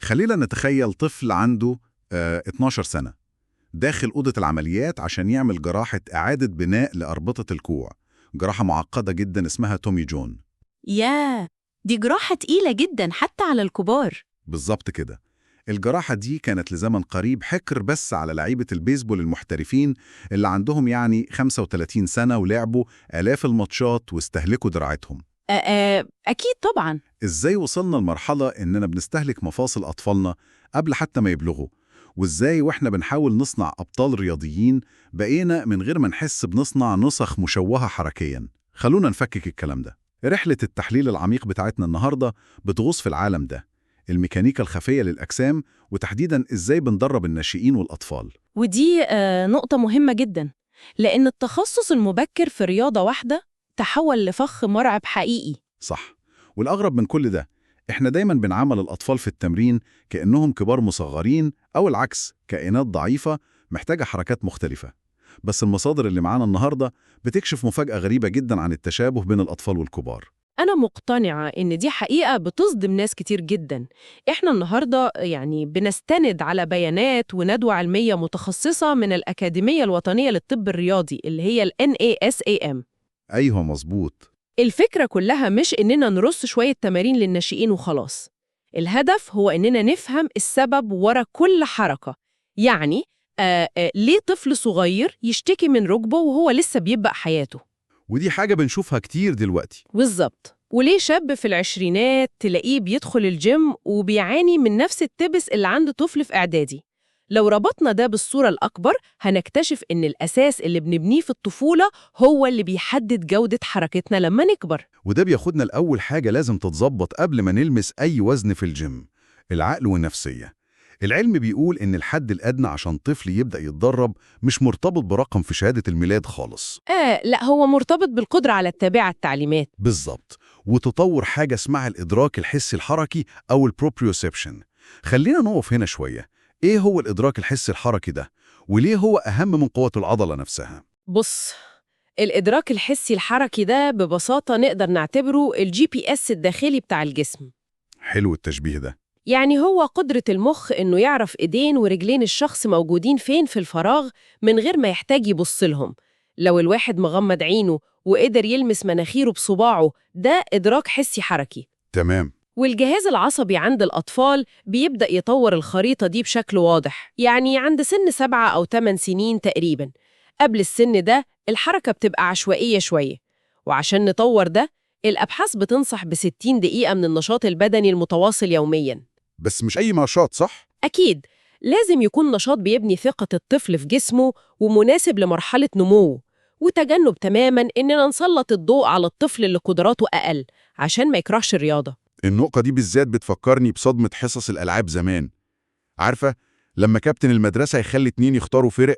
خلينا نتخيل طفل عنده 12 سنة داخل أوضة العمليات عشان يعمل جراحة إعادة بناء لأربطة الكوع، جراحة معقدة جدا اسمها تومي جون. ياه، دي جراحة تقيلة جدا حتى على الكبار. بالظبط كده. الجراحة دي كانت لزمن قريب حكر بس على لعيبة البيسبول المحترفين اللي عندهم يعني 35 سنة ولعبوا آلاف الماتشات واستهلكوا دراعتهم. أكيد طبعا. إزاي وصلنا لمرحلة إننا بنستهلك مفاصل أطفالنا قبل حتى ما يبلغوا؟ وإزاي وإحنا بنحاول نصنع أبطال رياضيين بقينا من غير ما نحس بنصنع نسخ مشوهة حركياً؟ خلونا نفكك الكلام ده. رحلة التحليل العميق بتاعتنا النهاردة بتغوص في العالم ده، الميكانيكا الخفية للأجسام، وتحديداً إزاي بندرب الناشئين والأطفال. ودي نقطة مهمة جدا، لأن التخصص المبكر في رياضة واحدة تحول لفخ مرعب حقيقي. صح. والأغرب من كل ده، إحنا دايماً بنعامل الأطفال في التمرين كأنهم كبار مصغرين، أو العكس، كائنات ضعيفة محتاجة حركات مختلفة. بس المصادر اللي معانا النهاردة بتكشف مفاجأة غريبة جداً عن التشابه بين الأطفال والكبار. أنا مقتنعة إن دي حقيقة بتصدم ناس كتير جدا. إحنا النهاردة يعني بنستند على بيانات وندوة علمية متخصصة من الأكاديمية الوطنية للطب الرياضي اللي هي ال NASAM. أيوه مظبوط. الفكرة كلها مش إننا نرص شوية تمارين للناشئين وخلاص. الهدف هو إننا نفهم السبب ورا كل حركة. يعني ليه طفل صغير يشتكي من ركبه وهو لسه بيبدأ حياته؟ ودي حاجة بنشوفها كتير دلوقتي. بالظبط. وليه شاب في العشرينات تلاقيه بيدخل الجيم وبيعاني من نفس التبس اللي عند طفل في إعدادي؟ لو ربطنا ده بالصورة الأكبر هنكتشف إن الأساس اللي بنبنيه في الطفولة هو اللي بيحدد جودة حركتنا لما نكبر. وده بياخدنا لأول حاجة لازم تتظبط قبل ما نلمس أي وزن في الجيم، العقل والنفسية. العلم بيقول إن الحد الأدنى عشان طفل يبدأ يتدرب مش مرتبط برقم في شهادة الميلاد خالص. لا، هو مرتبط بالقدرة على اتباع التعليمات. بالظبط. وتطور حاجة اسمها الإدراك الحسي الحركي أو ال proprioception. خلينا نقف هنا شوية. إيه هو الإدراك الحسي الحركي ده؟ وليه هو أهم من قوة العضلة نفسها؟ بص، الإدراك الحسي الحركي ده ببساطة نقدر نعتبره ال GPS الداخلي بتاع الجسم. حلو التشبيه ده. يعني هو قدرة المخ إنه يعرف إيدين ورجلين الشخص موجودين فين في الفراغ من غير ما يحتاج يبص لهم. لو الواحد مغمض عينه وقدر يلمس مناخيره بصباعه، ده إدراك حسي حركي. تمام. والجهاز العصبي عند الأطفال بيبدأ يطور الخريطة دي بشكل واضح، يعني عند سن 7 أو 8 سنين تقريباً. قبل السن ده الحركة بتبقى عشوائية شوية، وعشان نطور ده الأبحاث بتنصح ب60 دقيقة من النشاط البدني المتواصل يومياً. بس مش أي نشاط، صح؟ أكيد لازم يكون نشاط بيبني ثقة الطفل في جسمه ومناسب لمرحلة نموه، وتجنب تماماً إننا نسلط الضوء على الطفل اللي قدراته أقل عشان ما يكرهش الرياضة. النقطة دي بالذات بتفكرني بصدمة حصص الألعاب زمان. عارفة لما كابتن المدرسة يخلي 2 يختاروا فرق،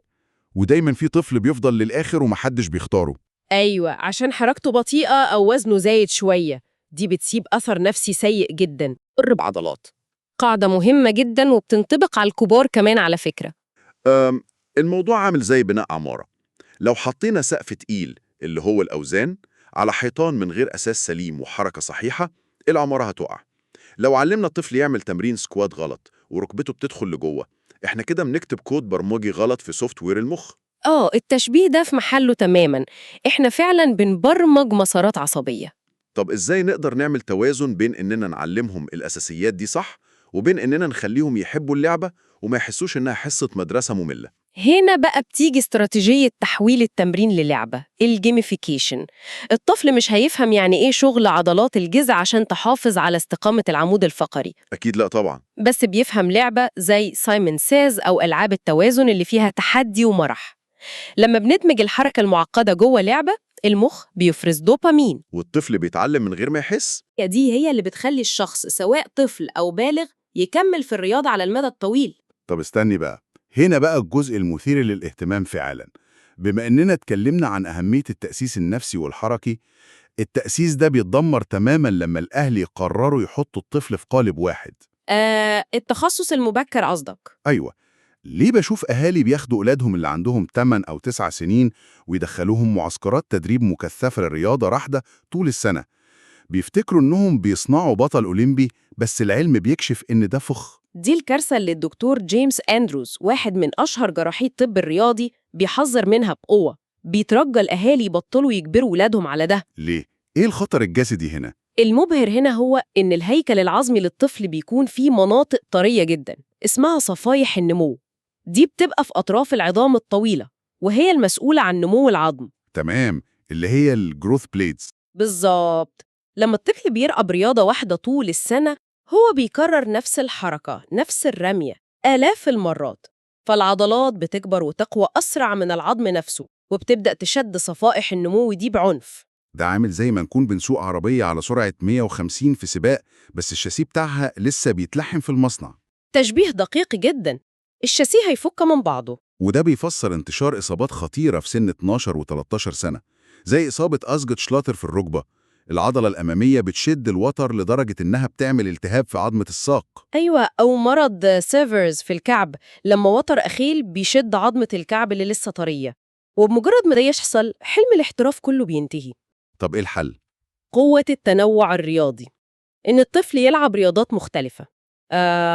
ودايما في طفل بيفضل للآخر ومحدش بيختاره. أيوة، عشان حركته بطيئة أو وزنه زايد شوية، دي بتسيب أثر نفسي سيء جدا. قرب عضلات. قاعدة مهمة جدا وبتنطبق على الكبار كمان على فكرة. الموضوع عامل زي بناء عمارة. لو حطينا سقف تقيل اللي هو الأوزان على حيطان من غير أساس سليم وحركة صحيحة، العمارة هتقع. لو علمنا الطفل يعمل تمرين squat غلط وركبته بتدخل لجوه، احنا كده بنكتب كود برمجي غلط في software المخ. التشبيه ده في محله تماما. احنا فعلا بنبرمج مسارات عصبية. طب ازاي نقدر نعمل توازن بين اننا نعلمهم الأساسيات دي صح، وبين اننا نخليهم يحبوا اللعبة وما يحسوش انها حصة مدرسة مملة؟ هنا بقى بتيجي استراتيجية تحويل التمرين للعبة، ال gamification. الطفل مش هيفهم يعني إيه شغل عضلات الجذع عشان تحافظ على استقامة العمود الفقري. أكيد لا طبعا. بس بيفهم لعبة زي Simon Says أو ألعاب التوازن اللي فيها تحدي ومرح. لما بندمج الحركة المعقدة جوه لعبة، المخ بيفرز دوبامين. والطفل بيتعلم من غير ما يحس. دي هي اللي بتخلي الشخص سواء طفل أو بالغ يكمل في الرياضة على المدى الطويل. طب استني بقى، هنا بقى الجزء المثير للاهتمام فعلا. بما إننا اتكلمنا عن أهمية التأسيس النفسي والحركي، التأسيس ده بيتدمر تماما لما الأهل يقرروا يحطوا الطفل في قالب واحد. التخصص المبكر قصدك؟ أيوة. ليه بشوف أهالي بياخدوا أولادهم اللي عندهم 8 أو 9 سنين ويدخلوهم معسكرات تدريب مكثفة للرياضة راحدة طول السنة؟ بيفتكروا إنهم بيصنعوا بطل أولمبي، بس العلم بيكشف إن ده فخ. دي الكارثة اللي الدكتور جيمس أندروز، واحد من أشهر جراحي الطب الرياضي، بيحذر منها بقوة. بيترجى الأهالي يبطلوا يجبروا ولادهم على ده. ليه؟ إيه الخطر الجسدي هنا؟ المبهر هنا هو إن الهيكل العظمي للطفل بيكون فيه مناطق طرية جدا اسمها صفايح النمو. دي بتبقى في أطراف العظام الطويلة، وهي المسؤولة عن نمو العظم. تمام، اللي هي ال growth plates. بالظبط. لما الطفل بيلعب رياضة واحدة طول السنة، هو بيكرر نفس الحركة، نفس الرمية آلاف المرات، فالعضلات بتكبر وتقوى أسرع من العظم نفسه، وبتبدأ تشد صفائح النمو دي بعنف. ده عامل زي ما نكون بنسوق عربية على سرعة 150 في سباق، بس الشاسيه بتاعها لسه بيتلحم في المصنع. تشبيه دقيق جدا. الشاسيه هيفك من بعضه. وده بيفسر انتشار إصابات خطيرة في سن 12 و13 سنة، زي إصابة أسجد شلاتر في الركبة. العضلة الأمامية بتشد الوتر لدرجة إنها بتعمل التهاب في عظمة الساق. أيوة، أو مرض سيفرز في الكعب، لما وتر أخيل بيشد عظمة الكعب اللي لسه طرية. وبمجرد ما ده يحصل، حلم الاحتراف كله بينتهي. طب إيه الحل؟ قوة التنوع الرياضي، إن الطفل يلعب رياضات مختلفة.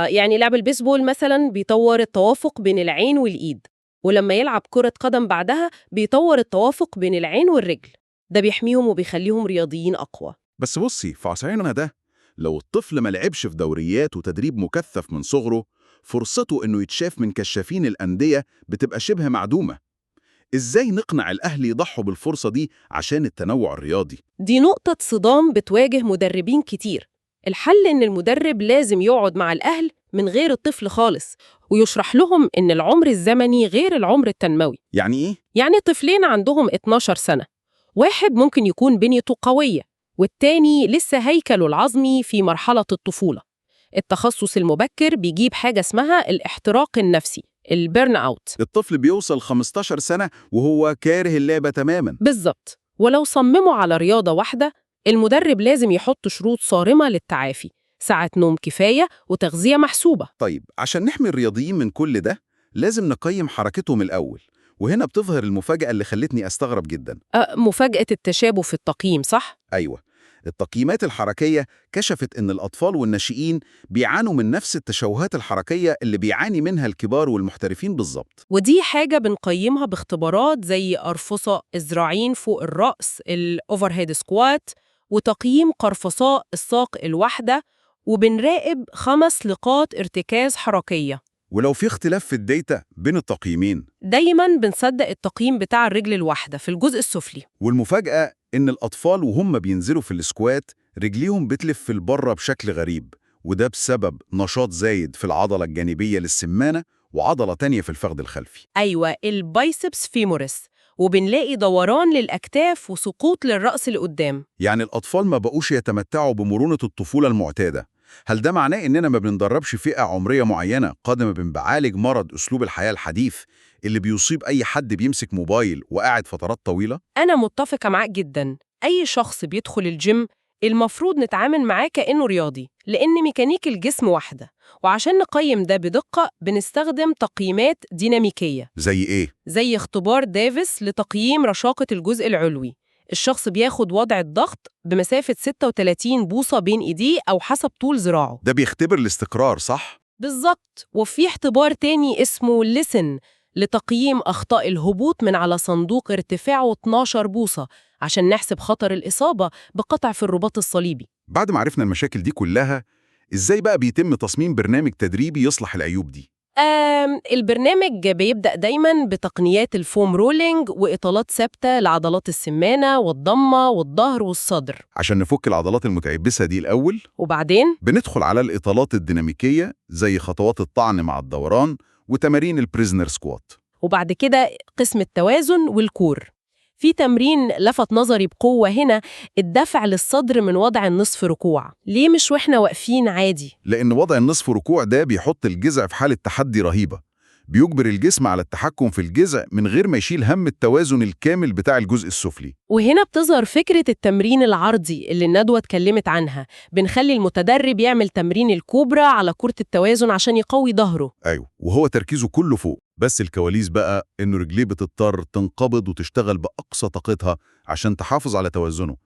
يعني لعب البيسبول مثلا بيطور التوافق بين العين والإيد، ولما يلعب كرة قدم بعدها بيطور التوافق بين العين والرجل. ده بيحميهم وبيخليهم رياضيين أقوى. بس بصي، في عصرنا ده لو الطفل ما لعبش في دوريات وتدريب مكثف من صغره، فرصته إنه يتشاف من كشافين الأندية بتبقى شبه معدومة. إزاي نقنع الأهل يضحوا بالفرصة دي عشان التنوع الرياضي؟ دي نقطة صدام بتواجه مدربين كتير. الحل إن المدرب لازم يقعد مع الأهل من غير الطفل خالص، ويشرح لهم إن العمر الزمني غير العمر التنموي. يعني إيه؟ يعني طفلين عندهم 12 سنة، واحد ممكن يكون بنيته قوية، والتاني لسه هيكله العظمي في مرحلة الطفولة. التخصص المبكر بيجيب حاجة اسمها الاحتراق النفسي، ال burn out. الطفل بيوصل 15 سنة وهو كاره اللعبة تماما. بالظبط. ولو صمموا على رياضة واحدة، المدرب لازم يحط شروط صارمة للتعافي، ساعة نوم كفاية وتغذية محسوبة. طيب، عشان نحمي الرياضيين من كل ده لازم نقيم حركتهم الأول، وهنا بتظهر المفاجأة اللي خلتني أستغرب جدا. مفاجأة التشابه في التقييم، صح؟ أيوة، التقييمات الحركية كشفت إن الأطفال والناشئين بيعانوا من نفس التشوهات الحركية اللي بيعاني منها الكبار والمحترفين بالظبط. ودي حاجة بنقيمها باختبارات زي قرفصاء الذراعين فوق الرأس، ال overhead squat، وتقييم قرفصاء الساق الواحدة، وبنراقب 5 نقاط ارتكاز حركية. ولو في اختلاف في ال data بين التقييمين، دايماً بنصدق التقييم بتاع الرجل الواحدة في الجزء السفلي. والمفاجأة إن الأطفال وهم بينزلوا في ال squat رجليهم بتلف في البرة بشكل غريب، وده بسبب نشاط زايد في العضلة الجانبية للسمانة وعضلة تانية في الفخذ الخلفي. أيوة، ال biceps femoris، وبنلاقي دوران للأكتاف وسقوط للرأس لقدام. يعني الأطفال ما بقوش يتمتعوا بمرونة الطفولة المعتادة. هل ده معناه إننا ما بندربش فئة عمرية معينة قد ما بنعالج مرض أسلوب الحياة الحديث اللي بيصيب أي حد بيمسك موبايل وقاعد فترات طويلة؟ أنا متفقة معاك جدا. أي شخص بيدخل الجيم المفروض نتعامل معاه كأنه رياضي، لأن ميكانيك الجسم واحدة. وعشان نقيم ده بدقة بنستخدم تقييمات ديناميكية. زي إيه؟ زي اختبار دافيس لتقييم رشاقة الجزء العلوي. الشخص بياخد وضع الضغط بمسافة 36 بوصة بين إيديه أو حسب طول ذراعه. ده بيختبر الاستقرار، صح؟ بالظبط. وفي اختبار تاني اسمه ليسن لتقييم أخطاء الهبوط من على صندوق ارتفاعه 12 بوصة عشان نحسب خطر الإصابة بقطع في الرباط الصليبي. بعد ما عرفنا المشاكل دي كلها، إزاي بقى بيتم تصميم برنامج تدريبي يصلح العيوب دي؟ البرنامج بيبدأ دايماً بتقنيات ال foam rolling وإطالات ثابتة لعضلات السمانة والضمة والظهر والصدر. عشان نفك العضلات المتعبسة دي الأول، وبعدين بندخل على الإطالات الديناميكية زي خطوات الطعن مع الدوران وتمارين ال prisoner squat. وبعد كده قسم التوازن وال core. في تمرين لفت نظري بقوة هنا، الدفع للصدر من وضع النصف ركوع. ليه مش واحنا واقفين عادي؟ لأن وضع النصف ركوع ده بيحط الجذع في حالة تحدي رهيبة، بيجبر الجسم على التحكم في الجذع من غير ما يشيل هم التوازن الكامل بتاع الجزء السفلي. وهنا بتظهر فكرة التمرين العرضي اللي الندوة اتكلمت عنها. بنخلي المتدرب يعمل تمرين الكوبرا على كرة التوازن عشان يقوي ظهره. أيوه، وهو تركيزه كله فوق، بس الكواليس بقى إنه رجليه بتضطر تنقبض وتشتغل بأقصى طاقتها عشان تحافظ على توازنه.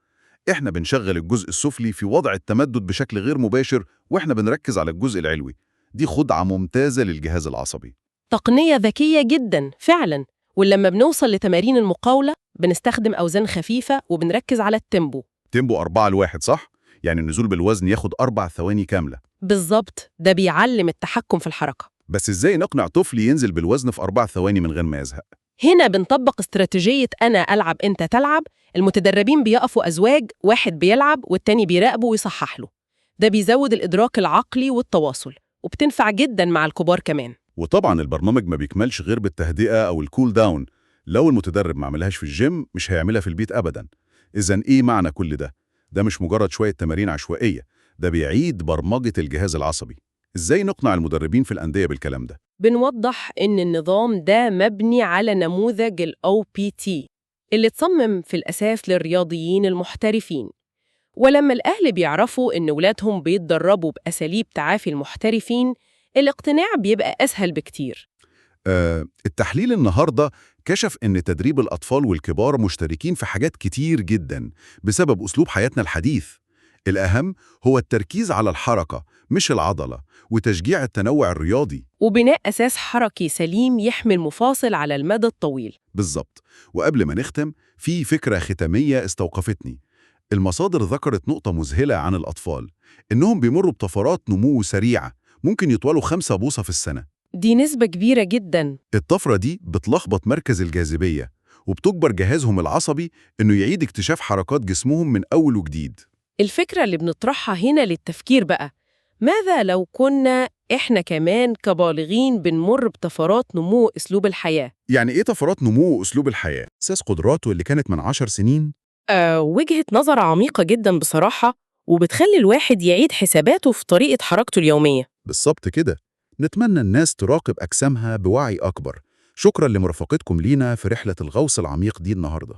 إحنا بنشغل الجزء السفلي في وضع التمدد بشكل غير مباشر وإحنا بنركز على الجزء العلوي. دي خدعة ممتازة للجهاز العصبي. تقنية ذكية جدا فعلا. ولما بنوصل لتمارين المقاولة بنستخدم أوزان خفيفة وبنركز على ال tempo. tempo 4 ل1 صح؟ يعني النزول بالوزن ياخد 4 ثواني كاملة. بالظبط، ده بيعلم التحكم في الحركة. بس إزاي نقنع طفل ينزل بالوزن في 4 ثواني من غير ما يزهق؟ هنا بنطبق استراتيجية أنا ألعب أنت تلعب. المتدربين بيقفوا أزواج، واحد بيلعب والتاني بيراقبه ويصحح له. ده بيزود الإدراك العقلي والتواصل، وبتنفع جدا مع الكبار كمان. وطبعا البرنامج ما بيكملش غير بالتهدئة أو ال cool down. لو المتدرب ما عملهاش في الجيم مش هيعملها في البيت أبدا. إذا إيه معنى كل ده؟ ده مش مجرد شوية تمارين عشوائية، ده بيعيد برمجة الجهاز العصبي. إزاي نقنع المدربين في الأندية بالكلام ده؟ بنوضح إن النظام ده مبني على نموذج ال OPT اللي اتصمم في الأساس للرياضيين المحترفين. ولما الأهل بيعرفوا إن ولادهم بيتدربوا بأساليب تعافي المحترفين، الاقتناع بيبقى أسهل بكتير. التحليل النهاردة كشف إن تدريب الأطفال والكبار مشتركين في حاجات كتير جدا بسبب أسلوب حياتنا الحديث. الأهم هو التركيز على الحركة مش العضلة، وتشجيع التنوع الرياضي. وبناء أساس حركي سليم يحمي المفاصل على المدى الطويل. بالظبط. وقبل ما نختم، في فكرة ختامية استوقفتني. المصادر ذكرت نقطة مذهلة عن الأطفال، إنهم بيمروا بطفرات نمو سريعة ممكن يطولوا 5 بوصة في السنة. دي نسبة كبيرة جدا. الطفرة دي بتلخبط مركز الجاذبية وبتجبر جهازهم العصبي إنه يعيد اكتشاف حركات جسمهم من أول وجديد. الفكرة اللي بنطرحها هنا للتفكير بقى، ماذا لو كنا إحنا كمان كبالغين بنمر بطفرات نمو أسلوب الحياة؟ يعني إيه طفرات نمو أسلوب الحياة؟ أساس قدراته اللي كانت من 10 سنين؟ وجهة نظر عميقة جدا بصراحة، وبتخلي الواحد يعيد حساباته في طريقة حركته اليومية. بالظبط كده. نتمنى الناس تراقب أجسامها بوعي أكبر. شكرا لمرافقتكم لينا في رحلة الغوص العميق دي النهاردة.